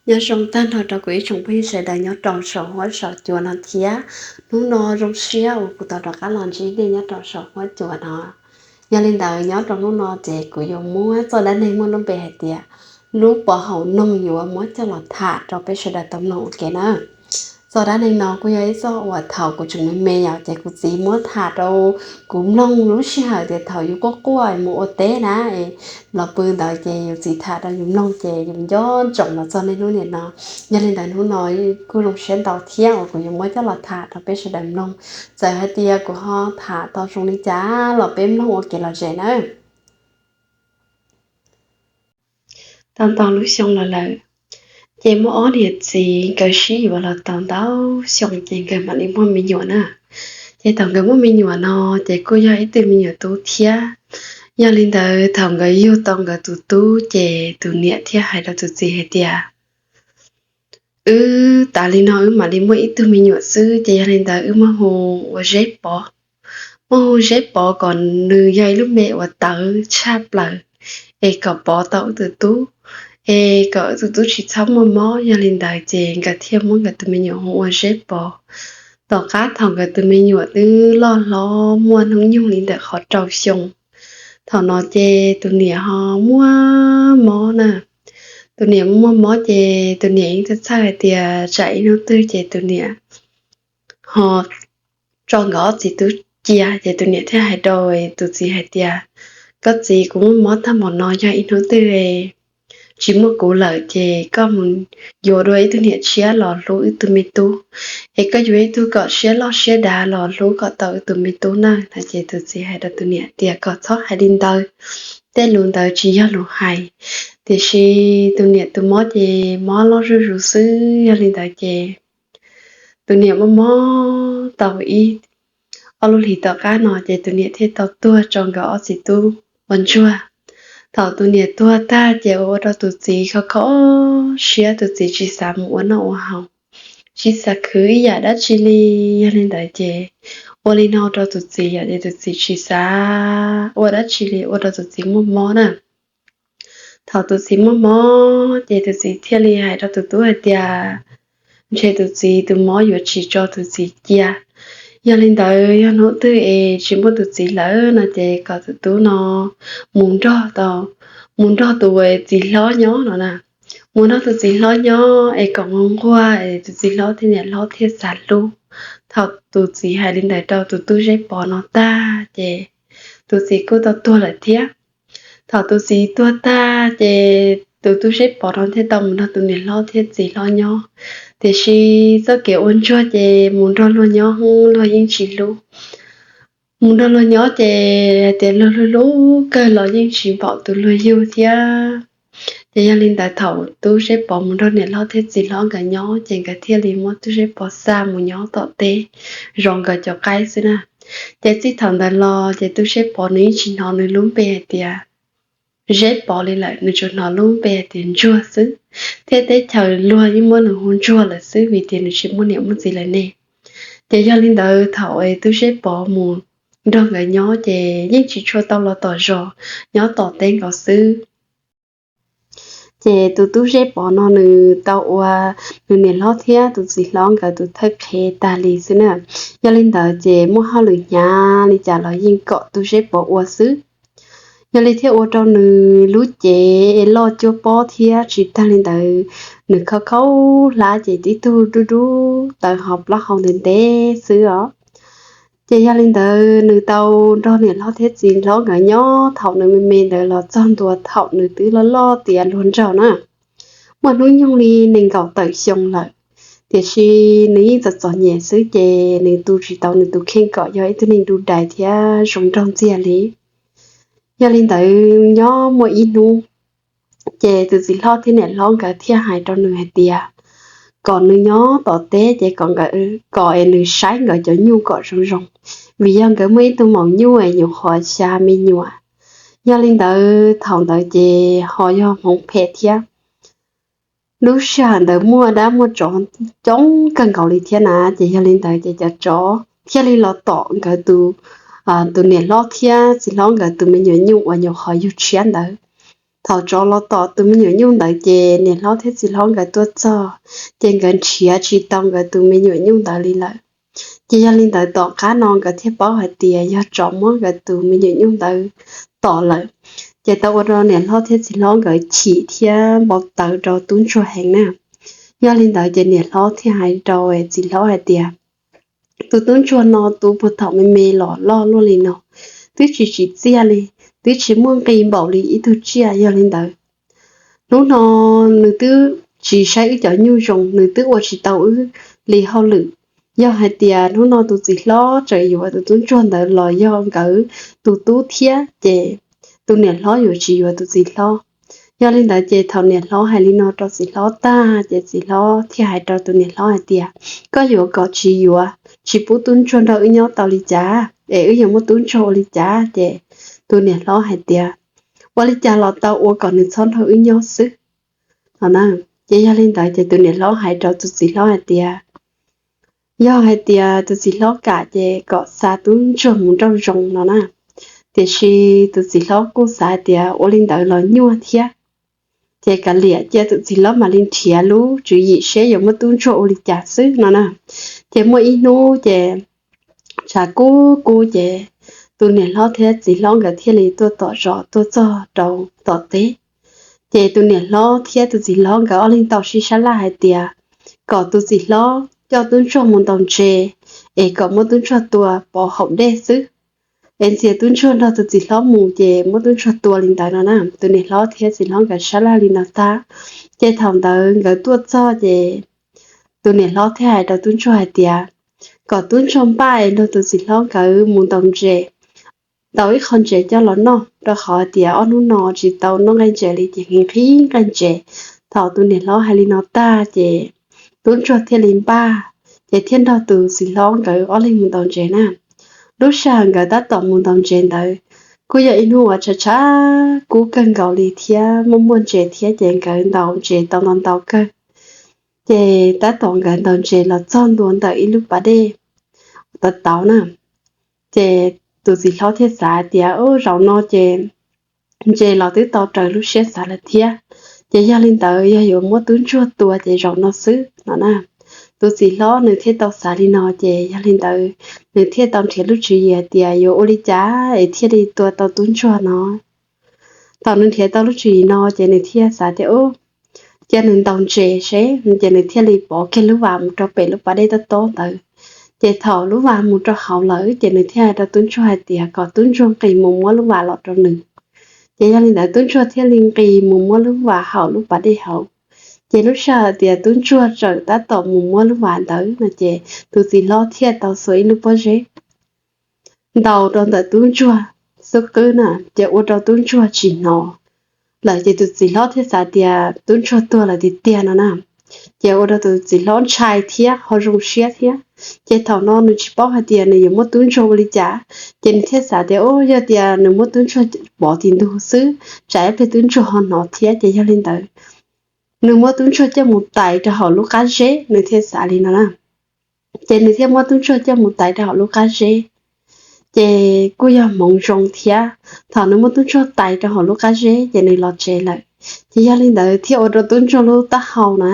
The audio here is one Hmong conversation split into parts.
Nyob zoo tag nrho rau kuv ib tsoom phooj ywg sawv daws nyob rau saum huab saum cua no thiab. Hnub no zoo siab uas kuv tau rov qab los ntsib nej nyob rau saum huab cua no. Yog li ntawd nyob rau hnub no ces kuv yuav muab txoj dab neeg muaj lub npe hais tias lub pov haum noog yuav muab coj los tham rau peb sawv daws tau mloog ua ke na. Txoj dab neeg no kuj yog ib txoj uas thaum kuv tseem me me yom, ces kuv txiv muab tham rau kuv mloog lub sij hawm tias thaum yus quaj quaj mus ua teb na, los pw ntawd ces yus txiv tham rau yus mloog ces yus nco ntsoov los txog niaj hnub niam no. Yog li ntawd hnub no kuj zoo siab ntau thiab uas kuv yuav muab coj los tham rau peb sawv daws mloog. Txawm hais tias kuv ho tham tau zoo li cas los peb mloog ua kev lom zem nawb. Tau ntau lub xyoo los lawm, ces muaj ob niam txiv nkawd sib yuav los tau ntau xyoo ces nkawd mam li muaj me nyuam na. Ces thaum nkawd muaj me nyuam no, ces kuj yog ib tug me nyuam tub thiab. Yog li ntawd thaum nkawd yug tau nkawd tus tub ces tus niam thiaj hais rau tus txiv hais tias, wb tas li no wb mam li muaj ib tug me nyuam xwb, ces yog li ntawd wb muab hu ua Zeb Pov. Muab hu Zeb Pov kom nws yog ib lub npe uas tawv tshaj plaws, es kom pov tau wb tus tub, es kom wb tus tub tsis txhob muaj mob. Yog li ntawd ces nkawd thiaj muab nkawd tus me nyuam hu ua Zeb Pov. Tom qab thaum nkawd tus me nyuam twb loj hlob muaj hnub nyoog li ntawm qhov rau xyoo, thaum no ces tus niam ho muaj mob na. Tus niam muaj mob ces tus niam yeej txhawj txhawj hais tias tsam ib hnub twg ces tus niam ho tso nkawd ob txiv tub cia, ces tus niam thiaj hais rau tus txiv hais tias, koj txiv, kuv muaj mob tag npaum no, yog ib hnub twg tsis muaj kuv lawm ces koj mus yuav dua ib tug niam tshiab los hlub wb tug me tub, es koj yuav ib tug kom siab loj siab dav los hlub kom tau wb tus me tub nawb. No ces tus txiv hais rau tus niam tias kom txhob hais li ntawd, tej lus ntawd tsis yog lus hais. Tiam sis tus niam tus mob ces mob loj zuj zus xwb. Yog li ntawd ces tus niam muaj mob tau ib ob lub hlis tom qab no ces tus niam thiaj tau tuag tso nkawd ob txiv tub ua ntsuag. Thaum tus niam tuag tag ces ua rau tus txiv kho kho siab, tus txiv tsis xav mus ua noj ua haus, tsis xav khwv ib yam dab tsi li. Yog li ntawd ces ua li no rau tus txiv yom, ces tus txiv tsis xav ua dab tsi li, ua rau tus txiv muaj mob na. Thaum tus txiv muaj mob ces tus txiv thiaj li hais rau tus tub hais tias, ntshe tus txiv tus mob yuav tsis tso tus txiv cia. Yog li ntawd yog hnub twg es tsis muaj tus txiv lawm no ces kom tus tub no mus nrog tau, mus nrog tus txiv hlob nyob no na. Mus nrog tus txiv hlob nyob es kom nquag nquag es tus txiv hlob thiab niam hlob thiaj xav hlub. Thaum tus txiv hais li ntawd rau tus tub Zeb Pov no tag ces tus txiv kuj tau tuag lawm thiab. Thaum tus txiv tuag tag ces tus tub Zeb Pov no thiaj tau mus nrog tus niam hlob thiab txiv hlob nyob. Tiam sis txoj kev ua ntsuag ces mus nrog luag nyob luag yeej tsis hlub. Mus nrog luag nyob ces hais tias luag hlub hlub kawg los yeej tsis npaum tus luag yug thiab. Ces yog li ntawd thaum tub Zeb Pov mus nrog niam hlob thiab txiv hlob nkawd nyob ces nkawd thiaj li muab tub Zeb Pov xa mus nyob tom teb zov nkawd cov qaib xwb na. Ces txij thaum ntawd los ces tub Zeb Pov nws yeej tsis hnov nws lub npe hais tias Zeb Pov li lawm, nws tsuas hnov lub npe hais tias Ntsuag xwb, thiab teb chaws luag yeej muab nws hu Ntsuag lawm xwb vim tias nws tsis muaj niam muaj txiv lawm ne. Ces yog li ntawd thaum tub Zeb Pov mus nrog nkawd nyob ces yeej tsis tshua tau los tom zos nyob tom teb nkaus xwb. Ces tus tub Zeb Pov no nws tau ua nws niam hlob thiab tus txiv hlob nkawd tus thawj qhev tag li xwb na. Yog li ntawd ces muaj hauj lwm hnyav li cas los yeej kom tub Zeb Pov ua xwb. Yog li thiaj ua rau nws lub cev loj cuab pob thiab tsis tag li ntawd nws khov khaub hlab ces tib tug dub dub tawv ho plaub hau ntev ntev xwb os. Ces yog li ntawd nws tau nrog niam hlob thiab txiv hlob nkawd nyob thaum nws me me ntawd los txog ntua thaum nws twb loj loj tiav luag nraug na. Muaj hnub nyoog li nees nkaum tawm xyoo lawm, tiam sis nws yeej txom txom nyem xwb ces nws tu tsis tau nws tus kheej kom yog ib tug neeg du dais thiab zoo nraug ntxiag li. Yog li ntawd nyob muaj ib hnub, ces tus txiv hlob thiab niam hlob nkawd thiaj hais rau nws hais tias kom nws nyob tom teb ces kom, kom es nws saib nkawd cov nyuj kom zoo zoo, vim yog nkawd muaj ib tug maum nyuj es nyuam qhuav xya me nyuam. Yog li ntawd thaum ntawd ces ho yog hmoov phem thiab. Lub sij hawm ntawd muaj dab muaj tsov coob kawg nkaus li thiab na, ces yog li ntawd ces cov tsov thiaj li los tom nkawd tus, tus niam hlob thiab txiv hlob nkawd tus me nyuam nyuj uas nyuam qhuav yug tshiab ntawd. Thaum tsov los tom tus me nyuam nyuj ntawd ces niam hlob thiab txiv hlob nkawd tuaj txog, ces nkawd nrhiav tsis tau nkawd tus me nyuam nyuj ntawd li lawm. Ces yog li ntawd tom qab no nkawd thiaj paub hais tias yog tsov muab nkawd tus me nyuam nyuj ntawd tom lawm. Ces tau ua rau niam hlob thiab txiv hlob nkawd chim thiab npau taws rau tub ntsuag heev na. Yog li ntawd ces niam hlob thiaj hais rau txiv hlob hais tias, tus tub ntsuag no tus puag thaum me me los loj luaj li no, twb tsis tsim txiaj li, twb tsis muaj nqi npaum li ib tug tsiaj. Yog li ntawd, hnub no nws twb tsis saib wb cov nyuj zoo, nws twb ua tsis tau wb li hauj lwm. Yog hais tias hnub no tus txiv hlob tseem yuav tus tub ntsuag ntawd los yog nkawd tus tub thiab, ces tus niam hlob yuav tsis yuav tus txiv hlob. Yog li ntawd ces thaum niam hlob hais li no rau txiv hlob tag ces txiv hlob thiaj hais rau tus niam hlob hais tias, koj yuav kom tsis yuav, tsis pub tub ntsuag nrog wb nyob tau li cas, es wb yuav muab tub ntsuag ua li cas? Ces tus niam hlob hais tias, ua li cas los tau, ua kom nws txhob nrog wb nyob xwb no na. Ces yog li ntawd ces tus niam hlob hais rau tus txiv hlob hais tias, yog hais tias tus txiv hlob kam ces kom xa tub ntsuag mus nrauj zoo no na. Tiam sis tus txiv hlob kuj xav hais tias ua li ntawd los nyuaj thiab, ces kav liam cia tus txiv hlob mam li nrhiav lub tswv yim seb yuav muab tub ntsuag ua li cas xwb no na. Ces muaj ib hnub ces tshav kub kub ces tus niam hlob thiab txiv hlob nkawd thiaj li tuaj tom zos tuaj txog rau tom teb. Ces tus niam hlob thiab tus txiv hlob nkawd ob leeg tau sib sab laj hais tias kom tus txiv hlob coj tub ntsuag mus ntaus ntses, es kom muab tub ntsuag tua pov haum dej xwb. Es ntxias tub ntsuag nrog tus txiv hlob mus ces muab tub ntsuag tua li ntawd no na. Tus niam hlob thiab txiv hlob nkawd sab laj li no tag, ces thaum ntawd nkawd tuaj txog ces tus niam hlob thiaj hais rau tub ntsuag hais tias kom tub ntsuag npaj es nrog tus txiv hlob nkawd mus ntaus ntses, ntaus ib qho ntses coj los noj, rau qhov tias ob hnub no tsis tau noj nqaij ntses li ces nqhis nqhis nqaij ntses. Thaum tus niam hlob hais li no tag ces tub ntsuag thiaj li npaj, ces thiaj nrog tus txiv hlob nkawd ob leeg mus ntaus ntses na. Lub sij hawm nkawd tab tom mus ntaus ntses ntawd kuj yog ib hnub uas tshav tshav kub kawg nkaus li thiab muaj muaj ntses thiab, ces nkawd ntaus ntses tau ntau ntau kawg. Ces tab tom nkawd ntaus ntses los txog ntua ntawm ib lub pas dej tauv tauv na, ces tus txiv hlob thiaj xav tias, zaum no ces ntses los twb tau raws lub siab xav lawm thiab, ces yog li ntawd yog yuav muab tub ntsuag tua ces zaum no xwb no na. Tus txiv hlob nws thiaj tau xav li no, ces yog li ntawd nws thiaj tau nrhiav lub tswv yim tias yuav ua li cas es thiaj li tua tau tub ntsuag no. Thaum nws nrhiav tau lub tswv yim no ces nws thiaj xav tias, cia nws ntaus ntses seb, ces nws thiaj li pov kiag lub vas mus rau pem lub pas dej tob tob ntawd. Ces thaum lub vas mus rau hauv lawm ces nws thiaj hais rau tub ntsuag hais tias kom tub ntsuag nqis mus muab lub vas los rau nws. Ces yog li ntawd tub ntsuag thiaj li nqis mus muab lub vas hauv lub pas dej hauv. Ces lub sij hawm tias tub ntsuag tseem tab tom mus muab lub vas ntawd no ces tus txiv hlob thiaj tau xuas ib lub pob zeb ntaus rau ntawm tub ntsuag xub qwb na, ces ua rau tub ntsuag tsis hnov lawm. Ces tus txiv hlob thiaj xav tias tub ntsuag tuag lawm tiag tiag no na. Ces ua rau tus txiv hlob ntshai thiab ho zoo siab thiab. Ces thaum no nws tsis paub hais tias nws yuav muab tub ntsuag ua li cas, ces nws thiaj xav tias, u, yog tias nws muab tub ntsuag pov tim ntug xwb, tsam ib pliag tub ntsuag ho hnov thiab. Ces yog li ntawd, nws muab tub ntsuag coj mus tais rau hauv lub qab zeb, nws thiaj xav li no na. Ces nws thiaj muab tub ntsuag coj mus tais rau hauv lub qab zeb. Ces kuj yog hmoov zoo thiab, thaum nws muab tub ntsuag tais rau hauv lub qab zeb ces nws los tsev lawm. Ces yog li ntawd thiaj ua rau tub ntsuag lub taub hau na,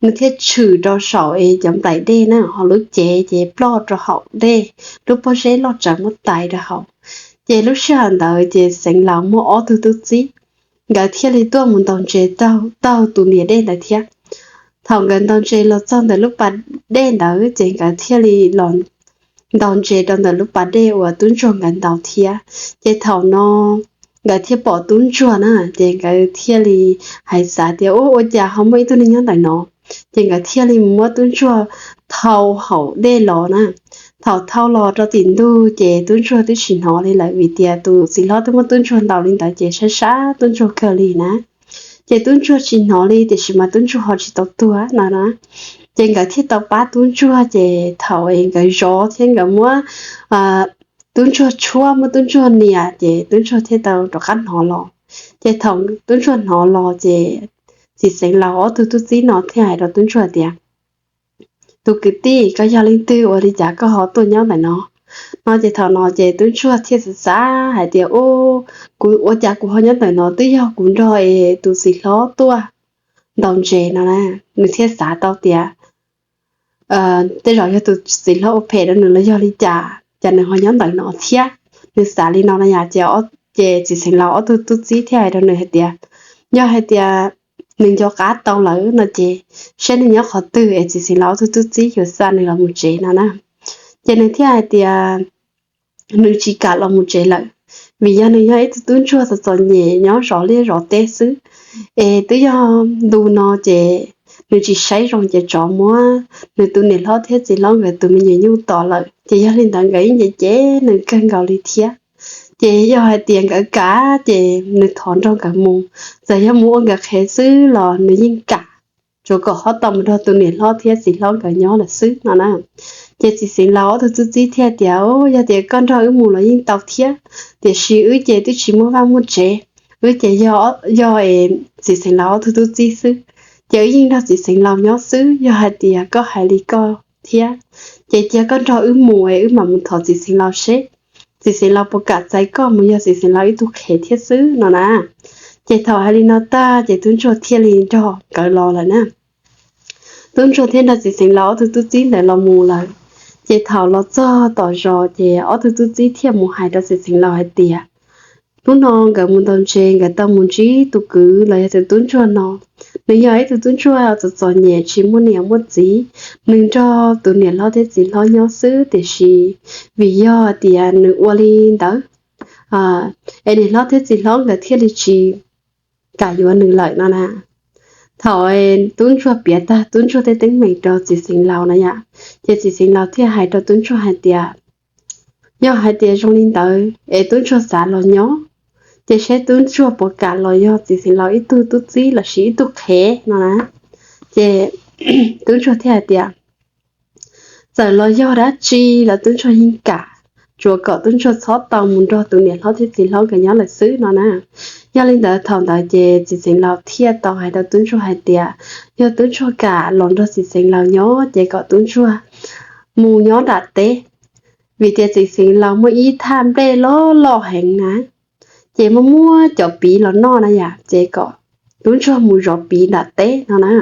nws thiaj tshwm rau saum es cov nplaim dej na, ho lub cev ces ploj rau hauv dej, lub pob zeb loj tsawv muab tais rau hauv. Ces lub sij hawm ntawd ces Xeev Laus muaj ob tug tub txib, nkawd thiaj li tuaj mus ntaus ntses taug tus niam dej ntawd thiab. Thaum nkawd ntaus ntses los txog ntawm lub pas dej ntawd ces nkawd thiaj li los ntaus ntses rau ntawm lub pas dej uas tub ntsuag nkawd ntaus thiab. Ces thaum no nkawd thiaj pom tub ntsuag na, ces nkawd thiaj li hais xav tias, u, ua cas ho muaj ib tug neeg nyob ntawm no? Ces nkawd thiaj li muab tub ntsuag thau hauv dej los na. Thaum thau los rau tim ntug ces tub ntsuag twb tsis hnov li lawm, vim tias tus txiv hlob twb muab tub ntsuag ntaus li ntawd ces sab sab tub ntsuag kawg li na. Ces tub ntsuag tsis hnov li, tiam sis mas tub ntsuag ho tsis tau tuag no na. Ces nkawd thiaj tau pab tub ntsuag, ces thaum es nkawd zov thiab nkawd muab tub ntsuag tshuab, muab tub ntsuag nias, ces tub ntsuag thiaj tau rov qab hnov los. Ces thaum tub ntsuag hnov los ces txiv Xeev Laus ob tug tub txib no thiaj hais rau tub ntsuag tias, tus kwv tij, koj yog leej twg ua li cas koj ho tuaj nyob ntawm no? no ces thaum no ces tub ntsuag thiaj xav xav hais tias, Ub, kuv ua cas kuv ho nyob ntawm no, twb yog kuv nrog es tus txiv hlob tuaj ntaus ntses no na. Nws thiaj xav tau tias tej zaum yog tus txiv hlob ua phem rau nws los yog li cas, cas nws ho nyob ntawm no thiab. Nws xav li no na yom, ces, ces txiv xeev laus ob tug tub txib thiaj hais rau nws hais tias, yog hais tias nws nco qab tau lawm no ces saib nws nyob qhov twg es txiv xeev laus ob tug tub txib yuav xa nws los mus tsev no na. Ces nws thiaj hais tias nws tsis kam los mus tsev lawm, vim yog nws yog ib tug tub ntsuag txom txom nyem nyob zov liaj zov teb xwb, es twb yog ntu no ces nws tsis saib zoo ces tsov muab nws tus niam hlob thiab txiv hlob nkawd tus me nyuam nyuj tom lawm, ces yog li ntawd nkawd yeej cem cem nws kawg nkaus li thiab. Ces yog hais tias nkawd kam ces nws thov nrog nkawd mus, txawm yog mus ua nkawd qhev xwb los nws yeej kam, tsuas kom ho tau mus nrog tus niam hlob thiab txiv hlob nkawd nyob lawm xwb no na. Ces txiv xeev laus ob tug tub txib thiaj tias, Yog tias koj nrog wb mus los yeej tau thiab, tiam sis wb ces twb tsis muaj vaj muaj tsev, wb ces yog, yog txiv xeev laus ob tug tub txib xwb, ces wb yeej nrog txiv xeev laus nyob xwb. Yog hais tias koj hais li koj thiab, ces cia koj nrog wb mus es wb mam mus thov txiv xeev laus seb txiv xeev laus puas kam txais koj mus yog txiv xeev laus ib tug qhev thiab xwb no na. Ces thaum hais li no tag ces tub ntsuag thiaj li nrog nkawd los lawm na. Tub ntsuag thiaj nrog txiv xeev laus ob tug tub txib ntawd los mus lawm. Ces thaum los txog tom zos ces ob tug tub txib thiaj mus hais rau txiv xeev laus hais tias, hnub no nkawd mus ntaus ntses nkawd tau mus ntsib tus kwv los yog tus tub ntsuag no. Nws yog ib tug tub ntsuag txom txom nyem tsis muaj niam muaj txiv, nws nrog tus niam hlob thiab txiv hlob nyob xwb, tiam sis vim yog tias nws ua li ntawd es niam hlob thiab txiv hlob nkawd thiaj li tsis kam yuav nws lawm no na. Thaum tub ntsuag piav tag tub ntsuag thiaj teeb meem rau txiv xeev laus na yom, ces txiv xeev laus thiaj hais rau tub ntsuag hais tias, yog hais tias zoo li ntawd es tub ntsuag xav los nyob, ces seb tub ntsuag puas kam los yog txiv xeev laus ib tug tub txib lossis ib tug qhev no na. Ces tub ntsuag thiaj hais tias, txawm los yog dab tsi los tub ntsuag yeej kam, tsuas kom tub ntsuag txhob tau mus nrog tus niam hlob thiab txiv hlob nkawd nyob lawm xwb no na. Yog li ntawd thaum ntawd ces txiv xeev laus thiaj tau hais rau tub ntsuag hais tias, yog tub ntsuag kam los nrog txiv xeev laus nyob ces kom tub ntsuag mus nyob nram teb, vim tias txiv xeev laus muaj ib thaj nplej loj loj heev na, ces muaj muab cov piv los noj na yom, ces kom tub ntsuag mus zov piv nram teb no na.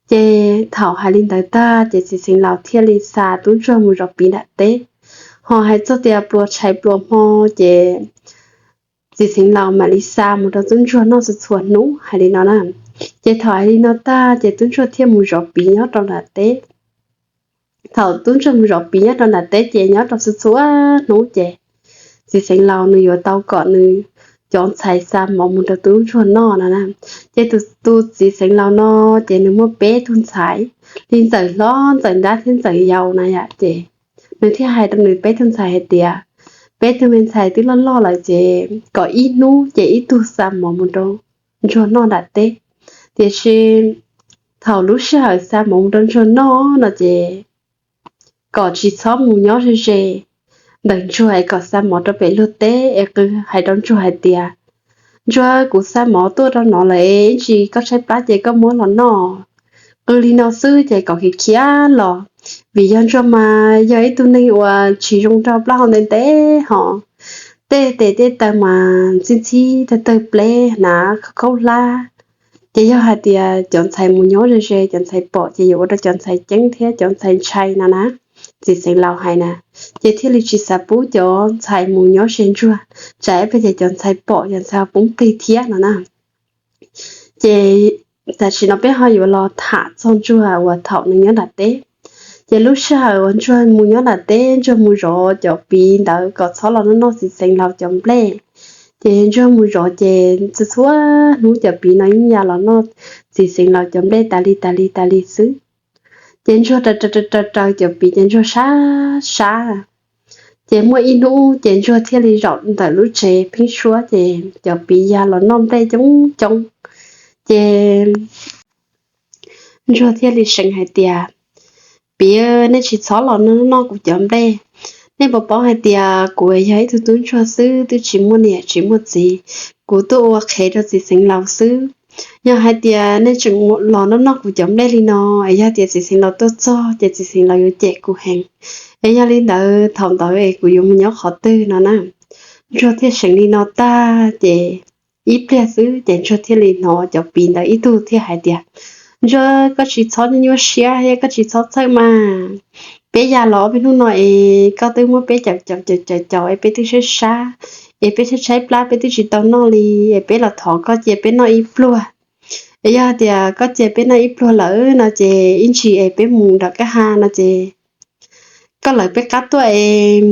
Ces thaum hais li ntawd tag ces txiv xeev laus thiaj li xa tub ntsuag mus zov piv nram teb. Ho hais txog tias pluas tshais pluas hmo ces txiv xeev laus mam li xa mus rau tub ntsuag noj txhua txhua hnub hais li no na. Ces thaum hais li no tag ces tub ntsuag thiaj mus zov piv nyob rau nram teb. Thaum tub ntsuag mus zov piv nyob rau nram teb ces nyob rau txhua txhua hnub ces txiv xeev laus nws yuav tau kom nws cov ntxhais xa mov mus rau tub ntsuag noj no na. Ces tus, tus txiv xeev laus no ces nws muaj peb tug ntxhais, li ntxawm hlob ntxawm nrab thiab ntxawm yau na yom. Ces nws thiaj hais rau nws peb tug ntxhais hais tias, peb tug me ntxhais twb loj loj lawm ces kom ib hnub ces ib tug xa mov mus rau ntsuag noj nram teb. Tiam sis thaum lub sij hawm xa mov mus rau ntsuag noj no ces kom tsis txhob mus nyob ze ze ntawm ntsuag es kom xa mov rau pem luag teb es qw hais rau ntsuag hais tias, ntsuag, kuv xa mov tuaj rau no lawm es ib ntsis koj tshaib plab ces koj muab los noj. Qw li no xwb ces kom khiav khiav los, vim yog ntsuag mas yog ib tug neeg uas tsis zoo rau plaub hau ntev ntev ho, tej tes tej taw mas ntxhib ntxhib tawg tawg pleb hnav khaub hlab. Ces yog hais tias cov ntxhais mus nyob ze ze cov ntxhais pom ces yuav ua rau cov ntxhais ceeb thiab cov ntxhais ntshai no na. Txiv xeev laus hais na, ces thiaj li tsis xav pub cov ntxhais mus nyob ze ntsuag, tsam ib pliag ces cov ntxhais pom cov ntxhais poob plig thiab no na. Ces tam sim no peb ho yuav los tham txog ntsuag uas thaum nws nyob nram teb. Ces lub sij hawm uas ntsuag mus nyob nram teb, ntsuag mus zov cov piv ntawd kom txhob los noj noj txiv xeev laus cov nplej. Ces ntsuag mus zov ces txhua txhua hnub cov piv no yeej ya los noj txiv xeev laus cov nplej tas li tas li tas li xwb. Ces ntsuag raws raws raws raws cov piv ces ntsuag sab sab. Ces muaj ib hnub ces ntsuag thiaj li zaum ntawm lub tsev pheeb suab ces cov piv ya los noj nplej coob coob. Ces ntsuag thiaj li seev hais tias, piv, nej tsis txhob los noj noj kuv cov nplej. Nej puas paub hais tias kuv yog ib tug tub ntsuag xwb, twb tsis muaj niam tsis muaj txiv, kuv tuaj ua qhev rau txiv xeev laus xwb. Yog hais tias nej tseem los noj noj kuv cov nplej li no, es yog tias txiv xeev laus tuaj txog ces txiv xeev laus yuav cem kuv heev. Es yog li ntawd thaum ntawd es kuv yuav mus nyob qhov twg no na? Ntsuag thiaj seev li no tag ces ib pliag xwb ces Ntsuag thiaj li hnov cov piv ntawd ib tug thiaj hais tias, Ntsuag, koj tsis txhob nyuaj siab thiab koj tsis txhob txhawj mas. Peb ya los ob peb hnub no es koj twb muab peb caum caum caum caum es peb twb sab sab, es peb tshaib tshaib plab peb twb tsis tau noj li, es peb los thov koj cia peb noj ib pluag. Es yog tias koj cia peb noj ib pluag lawm no ces ib ntsis es peb mus nram kwj ha no ces koj lawv peb qab tuaj es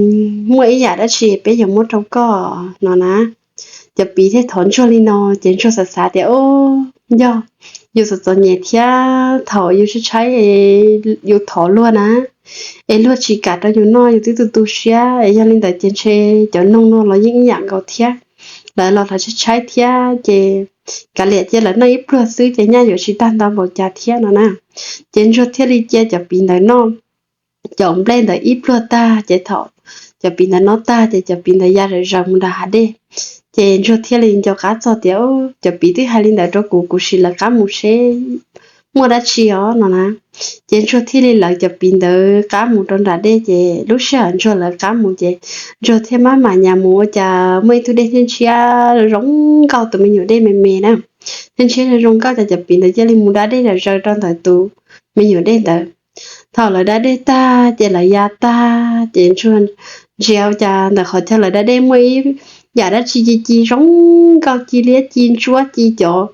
muaj ib yam dab tsi peb yuav muab rau koj no na. Cov piv thiaj thov Ntsuag li no ces Ntsuag xav xav tias, Ub, yog yus txom txom nyem thiab thaum yus tshaib tshaib yus thov luag na, es luag tsis kam rau yus noj yus twb tu tu siab, es yog li ntawd ces ntshe cov noog no los yeej ib yam nkaus thiab, lawv los lawv tshaib tshaib thiab ces kav liam cia lawv noj ib pluag xwb ces nyaj yuav tsis tag ntau npaum cas thiab no na. Ces Ntsuag thiaj li cia cov piv ntawd noj cov nplej ntawd ib pluag tag ces thaum cov piv ntawd noj tag ces cov piv ntawd ya zawm zaws mus nram hav dej. Ces Ntsuag thiaj li nco qab txog tias, Cov piv twb hais li ntawd rau kuv, kuv sim lawv qab mus seb muaj dab tsi os no na. Ces Ntsuag thiaj li lawv cov piv ntawd qab mus rau nram dej ces lub sij hawm Ntsuag lawv qab mus ces Ntsuag thiaj maj mam nyas mus ua cas muaj ib tug dej niaj ntshiab zoo nkauj, tus me nyuam dej me me na, niaj ntshiab zoo nkauj ces cov piv ntawd cia li mus da dej zawm zaws rau ntawm tus me nyuam dej ntawd. Thaum lawv da dej tag ces lawv ya tag ces Ntsuag ntsia ua cas ntawm qhov chaw lawv da dej muaj ib yam dab tsi ci ci zoo nkauj, ci liab ci ntsuab ci cov,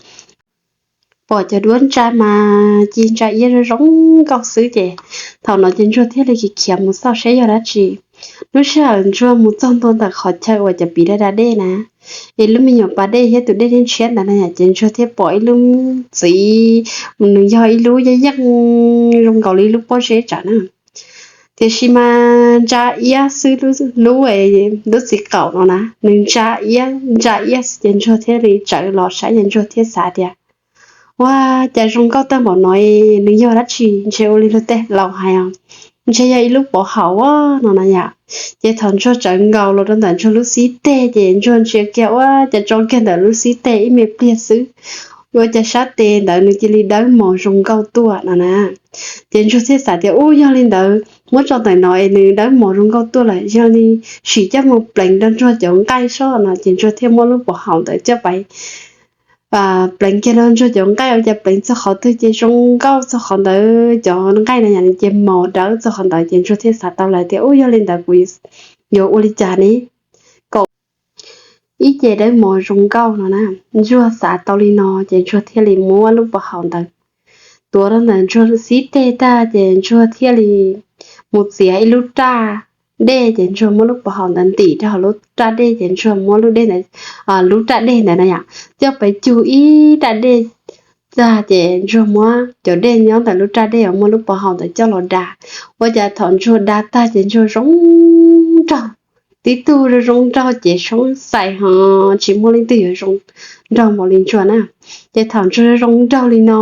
pom cov duab ntsa mas ci ntsa iab zoo zoo nkauj xwb ces thaum no ces Ntsuag thiaj li khiav khiav mus xauj seb yog dab tsi. Lub sij hawm Ntsuag mus txog ntua ntawm qhov chaw uas cov piv da da dej na, es lub me nyuam pas dej thiab tus dej niaj ntshiab ntawd na yom, ces Ntsuag thiaj pom ib lub txiv, nws yog ib lub yeej yeej zoo nkaus li ib lub pob zeb tsam na, tiam sis mas ntsa iab xwb, lub, lub txiv qaum no na nws ntsa iab ntsa iab xwb ces Ntsuag thiaj li tsawv los saib ces Ntsuag thiaj xav tias, Ua cas zoo nkauj tag npaum no, nws yog dab tsi? Ntshe ua li luag tej laus hais os, ntshe yog ib lub pov haum no na yom. Ces thaum Ntsuag tsawv nkaus los rau ntawm Ntsuag lub xib teg ces Ntsuag ntsia kiag ua cas tso kiag ntawm lub xib teg ib me pliag xwb, ua cas sab tes ntawd nws cia li dawb mos zoo nkauj tuaj no na. Ces Ntsuag thiaj xav tias, Ub, yog li ntawd muab tso ntawm no es nws dawb mos zoo nkauj tuaj lawm, yog li sim coj mus pleev rau Ntsuag cov nqaij soj no. Ces Ntsuag thiaj muab lub pov haum ntawd coj pais pleev kiag rau Ntsuag cov nqaij, ua cas pleev txog qhov twg ces zoo nkauj txog qhov ntawd, cov nqaij no yam ces mos dawb txog qhov ntawd. Ces Ntsuag thiaj xav tau lawm tias, Ub, yog li ntawd kuv yuav ua li cas ne kom ib ce dawb mos zoo nkauj no na. Ntsuag xav tau li no ces Ntsuag thiaj li muab lub pov haum ntawd tuav rau ntawm Ntsuag xib teg tag ces Ntsuag thiaj li mus txiav ib lub raj dej ces Ntsuag muab lub pov haum ntawd ntim rau hauv lub raj dej ces Ntsuag muab lub dej ntawd, lub raj dej ntawd na yom, coj pais cug ib raj dej tag ces Ntsuag muab cov dej nyob ntawm lub raj dej uas muaj lub pov haum ntawd coj los da. Ua cas thaum Ntsuag da tag ces Ntsuag zoo nraug, tib tug zoo zoo nraug ces soob xais ho tsis muaj leej twg yuav zoo nraug npaum li Ntsuag na. Ces thaum Ntsuag zoo nraug li no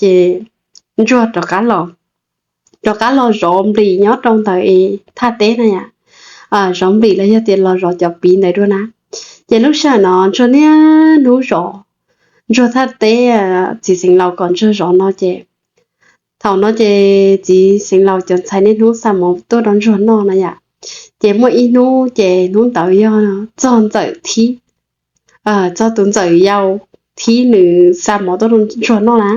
ces Ntsuag rov qab los, rov qab los zov nplis nyob rau ntawm thaj teb na yom, zov nplis los yog tias los zov cov piv ntawd dua na. Ces lub sij hawm no Ntsuag niaj hnub zov Ntsuag thaj teb, txiv xeev laus kom Ntsuag zov no ces thaum no ces txiv xeev laus cov ntxhais niaj hnub xa mov tuaj rau Ntsuag noj no yom. Ces muaj ib hnub ces hnub ntawd yog txog ntxawm thib, txog tus ntxawm yau thib nws xa mov tuaj rau Ntsuag noj na.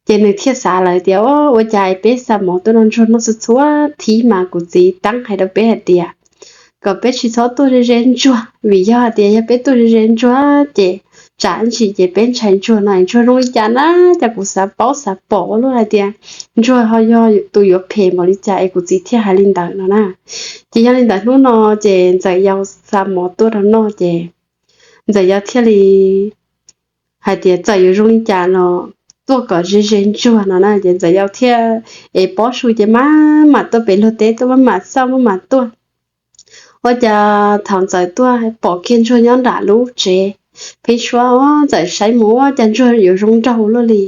Ces nws thiaj xav lawm tias, Ua cas peb xa mov tuaj rau Ntsuag noj txhua txhua thib mas kuv txiv teeb hais rau peb hais tias kom peb tsis txhob tuaj ze ze Ntsuag, vim yog hais tias yog peb tuaj ze ze Ntsuag ces tsam ntsis ces peb ntshai Ntsuag no es Ntsuag zoo li cas na. Ces kuv xav paub xav pom ua luaj hais tias Ntsuag ho yog tus yuav phem npaum li cas es kuv txiv thiaj hais li ntawd no na. Ces yog li ntawd hnub no ces ntxawm yau xa mov tuaj rau noj ces ntxawm yau thiaj li hais tias txawm yuav zoo li cas los tuaj kom ze ze Ntsuag no na. Ces ntxawm yau thiaj es pob su ces maj mam tuaj pem luag teb tuaj, maj mam xauj maj mam tuaj. Ua cas thaum ntxawm tuaj pom kiag Ntsuag nyob nram lub tsev, pheeb suab ua ntxawm saib mus ua cas Ntsuag yuav zoo nraug ua luaj li.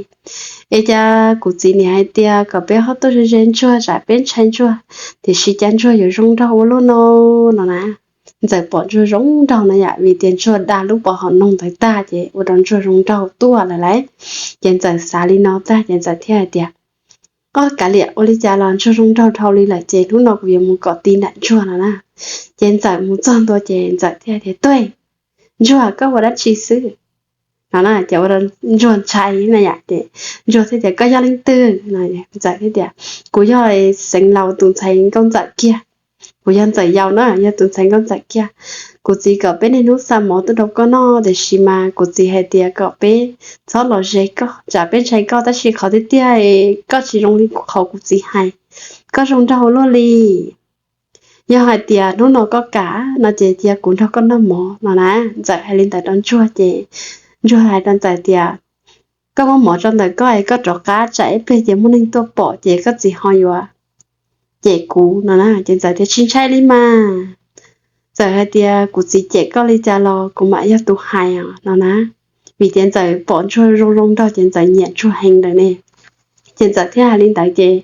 Es cas kuv txiv niam hais tias kom peb ho tuaj ze ze Ntsuag tsam peb ntshai Ntsuag, tiam sis cas Ntsuag yuav zoo nraug ua luaj no no na. Ntxawm pom Ntsuag zoo nraug no yom, vim tias Ntsuag da lub pov haum noog ntawd tag ces ua rau Ntsuag zoo nraug tuaj lawm lauj. Ces Ntxawm xav li no tag ces Ntxawm thiaj hais tias, Ob, kav liam, ua li cas los Ntsuag zoo nraug dhau li lawm ces hnub no kuv yuav mus kom ti nram Ntsuag no na. Ces Ntxawm mus txog ntua ces Ntxawm thiaj tias, Tuaj, Ntsuag, koj ua dab tsi xwb? No na ces ua rau Ntsuag ntshai na yom, ces Ntsuag thiaj tias, Koj yog leej twg? Ntxawm thiaj tias, Kuv yog Xeev Laus tus ntxhais nkauj ntxawm kiag. Kuv yog Ntxawm Yau na, yog tus ntxhais nkauj ntxawm kiag. Kuv txiv kom peb niaj hnub xa mov tuaj rau koj noj, tiam sis mas kuv txiv hais tias kom peb txhob los ze koj, tsam peb ntshai koj, tab sis qhov tiag tiag koj tsis zoo li qhov kuv txiv hais. Koj zoo nraug luaj li. Yog hais tias hnub no koj kam no ces cia kuv nrog koj noj mov no na. Ntxawm hais li ntawd rau Ntsuag ces Ntsuag hais rau Ntxawm tias, Koj muab mov tso ntawm koj es koj rov qab, tsam ib pliag ces muaj neeg tuaj pom ces koj txiv ho yuav cem kuv no na. Ces Ntxawm tias, Tsis ntshai li mas. Ntxawm hais tias, Kuv txiv cem koj li cas los kuv mam yog tus hais os no na. Vim tias Ntxawm pom Ntsuag zoo zoo nraug ces Ntxawm nyiam Ntsuag heev lawm ne. Ces Ntxawm thiaj hais li ntawd ces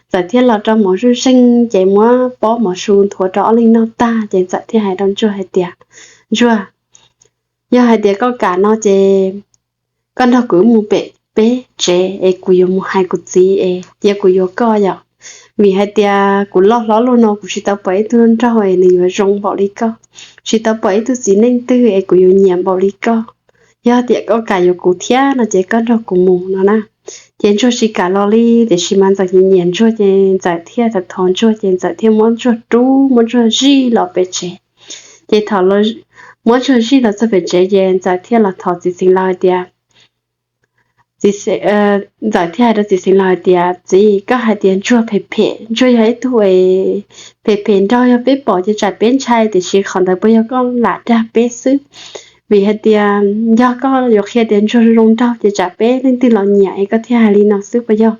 Ntxawm thiaj los rau mov zuj zeeg ces muab pob mov su nthuav rau ob leeg noj tag ces Ntxawm thiaj hais rau Ntsuag hais tias, Ntsuag, yog hais tias koj kam no ces koj nrog kuv mus pem peb tsev es kuv yuav mus hais kuv txiv es cia kuv yuav koj yom. Vim hais tias kuv loj hlob luaj no kuv tsis tau pom ib tug nraug es nws yuav zoo npaum li koj, tsis tau pom ib tug txiv neej twg es kuv yuav nyiam npaum li koj. Yog tias koj kam yuav kuv thiab no ces koj nrog kuv mus no na. Ces Ntsuag tsis kam los li, tiam sis mas Ntxawm nyiam nyiam Ntsuag ces Ntxawm thiaj thov thov Ntsuag ces Ntxawm thiaj muab Ntsuag rub, muab Ntsuag zij los pem tsev. Ces thaum muab Ntsuag zij los txog pem tsev ces Ntxawm thiaj los thov txiv Xeev Laus hais tias, Ntxawm thiaj hais rau txiv Xeev Laus hais tias, Txiv, koj hais tias Ntsuag phem phem, Ntsuag yog ib tug phem phem nraug, yog peb pom ces tsam peb ntshai, tiam sis qhov ntawd puas yog koj lam dag peb xwb? Vim hais tias yog koj yuav qhia tias Ntsuag zoo nraug ces tsam peb leej twg los nyiam es koj thiaj hais li no xwb puas yog?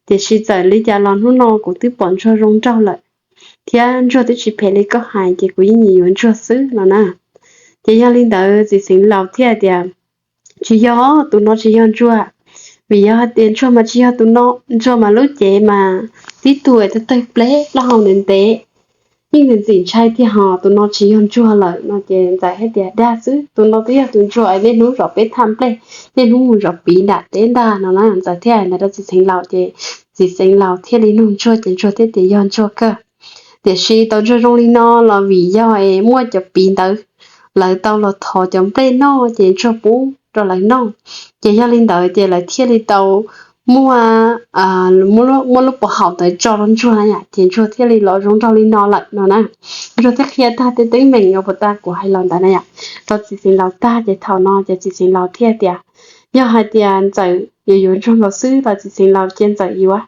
Tiam sis txawm li cas los hnub no kuv twb pom Ntsuag zoo nraug lawm, thiab Ntsuag twb tsis phem li koj hais ces kuv yeej nyiam yuav Ntsuag xwb no na. Ces yog li ntawd txiv Xeev Laus thiaj tias, Tsis yog, tus no tsis yog Ntsuag. Vim yog hais tias Ntsuag mas tsis yog tus no, Ntsuag mas lub cev mas tib tug tawg tawg pleb, plaub hau ntev ntev, yeej ntxim ntxim ntshai tiag, ho tus no tsis yog Ntsuag lawm no. Ces Ntxawm thiaj tias, Dag xwb, tus no twb yog tus Ntsuag es niaj hnub zov peb thaj nplej, niaj hnub mus zov piv nram teb ntag no na. Ntxawm thiaj hais ntawd rau txiv Xeev Laus ces txiv Xeev Laus thiaj li nug Ntsuag ces Ntsuag thiaj tias yog Ntsuag kawg. Tiam sis tau Ntsuag zoo li no los vim yog es muaj cov piv ntawd lawv tau los thov cov nplej noj ces Ntsuag pub rau lawv noj. Ces yog li ntawd ces lawv thiaj li tau muaj, muaj lub pov haum ntawd tso rau Ntsuag na yom, ces Ntsuag thiaj li los zoo nraug li no lawm no na. Ntsuag thiaj qhia tag tej teeb meem uas puag ta kuv hais los ntawd na yom, rau txiv Xeev Laus tag ces thaum no ces txiv Xeev Laus thiaj tias, Yog hais tias Ntxawm yuav yuav Ntsuag nkaus xwb los txiv Xeev Laus cia Ntxawm yuav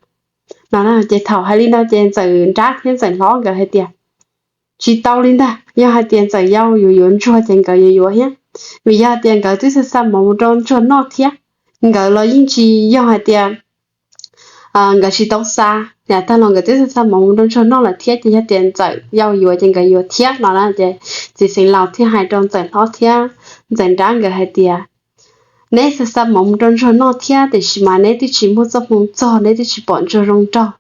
no na. Ces thaum hais li no ces Ntxawm nrab thiab Ntxawm hlob nkawd hais tias, Tsis tau li ntag, yog hais tias Ntxawm yau yuav yuav Ntsuag ces nkawd yuav yuav thiab, vim yog tias nkawd twb xa xa mov mus rau Ntsuag noj thiab. Nkawd los yeej tsis yog hais tias nkawd tsis tau xa, yam tag los nkawd twb xa xa mov mus rau Ntsuag noj lawm thiab, ces yog tias Ntxawm yau yuav ces nkawd yuav thiab no na. Ces txiv Xeev Laus thiaj hais rau Ntxawm hlob thiab Ntxawm nrab nkawd hais tias, Neb xa xa mov mus rau Ntsuag noj thiab, tiam sis mas neb twb tsis muaj txoj hmoo txog, neb twb tsis pom Ntsuag zoo nraug.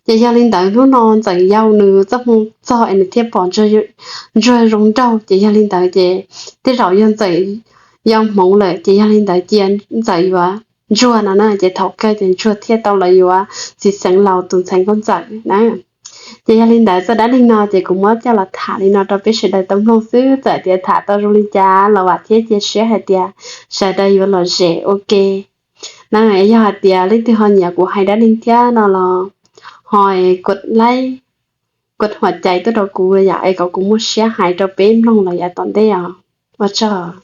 Ces yog li ntawd hnub no Ntxawm yau nws txoj hmoo txog es nws thiaj pom Ntsuag zoo nraug, ces yog li ntawd ces tej zaum yog Ntxawm yau hmoov lawm, ces yog li ntawd cia Ntxawm yuav Ntsuag no na. Ces thaum kawg ces Ntsuag thiaj tau los yuav txiv Xeev Laus tus ntxhais nkauj Ntxawm na. Ces yog li ntawd txoj dab neeg no ces kuv muab coj los tham li no rau peb sawv daws tau mloog xwb, txawm tias tham tau zoo li cas los vam thiab cia siab hais tias sawv daws yuav lom zem ua ke na. Yog hais tias leej twg ho nyiam kuv hais dab neeg thiab no los ho kuv like, kuv huam cai tuaj rau kuv yom, es kom kuv muaj siab hais rau peb mloog los yav tom ntej os. Ua tsaug.